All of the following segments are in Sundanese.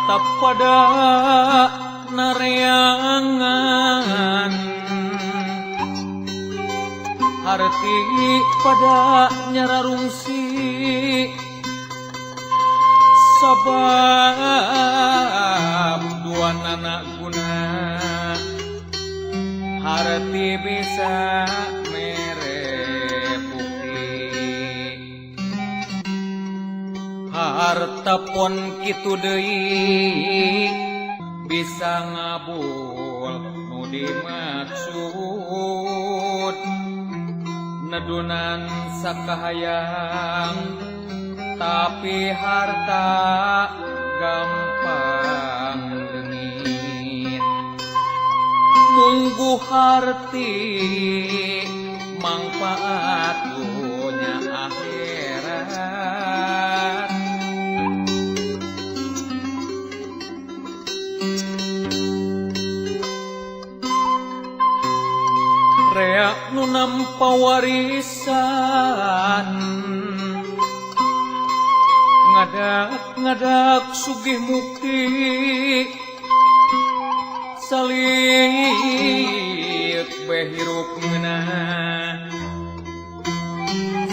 Harta pada nareangan, harti pada nyararungsi, sabab dua nana guna harti bisa mere bukti. Harta pon kitu deui bisa ngabul nu dimaksud, nedunan sakahayang tapi harta gampang leungit. Munggu harti mangfaat dunya akhirat. Rea nu nampa warisan, ngadak-ngadak sugih mukti, saliuk be hirup ngeunah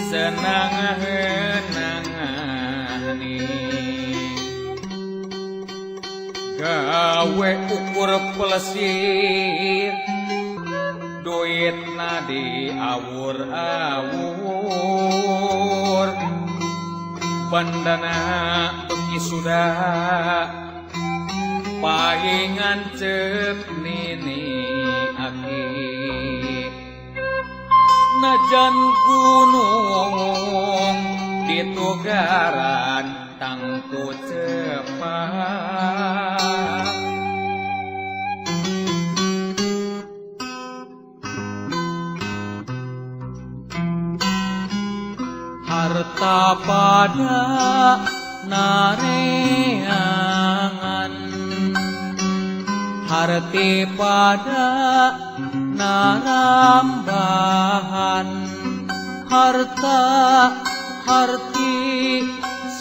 senang-henangani. Gawe ukur pelesir, duit nadi awur-awur, bandana beki sudah paingan cek nini aki. Najan gunung ditugaran tangtu cepat, harta pada nareangan, harti pada narambahan, harta harti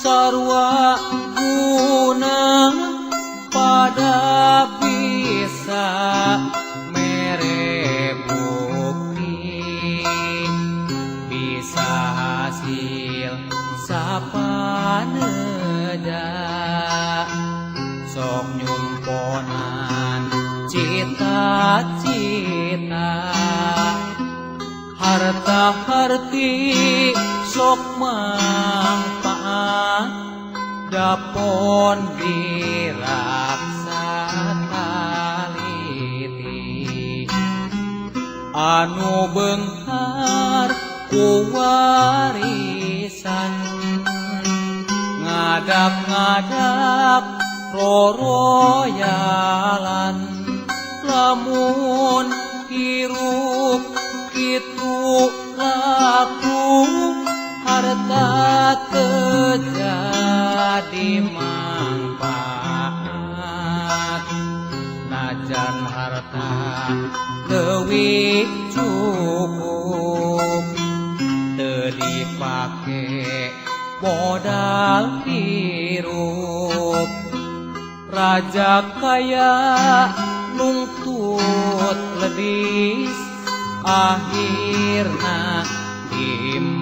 sarwa guna pada bisa mere bukti, bisa hasil sapaneda sok nyumponan cita-cita. Harta harti sok mangfaat dapon diraksa taliti, anu beunghar ku warisan, ngadak-ngadak roroyalan. Lamun hirup kitu laku, harta teu jadi mangfaat, najan harta leuwih cukup teu dipake modal hirup. Raja kaya nungtut ledis, akhirna dimakamkeun.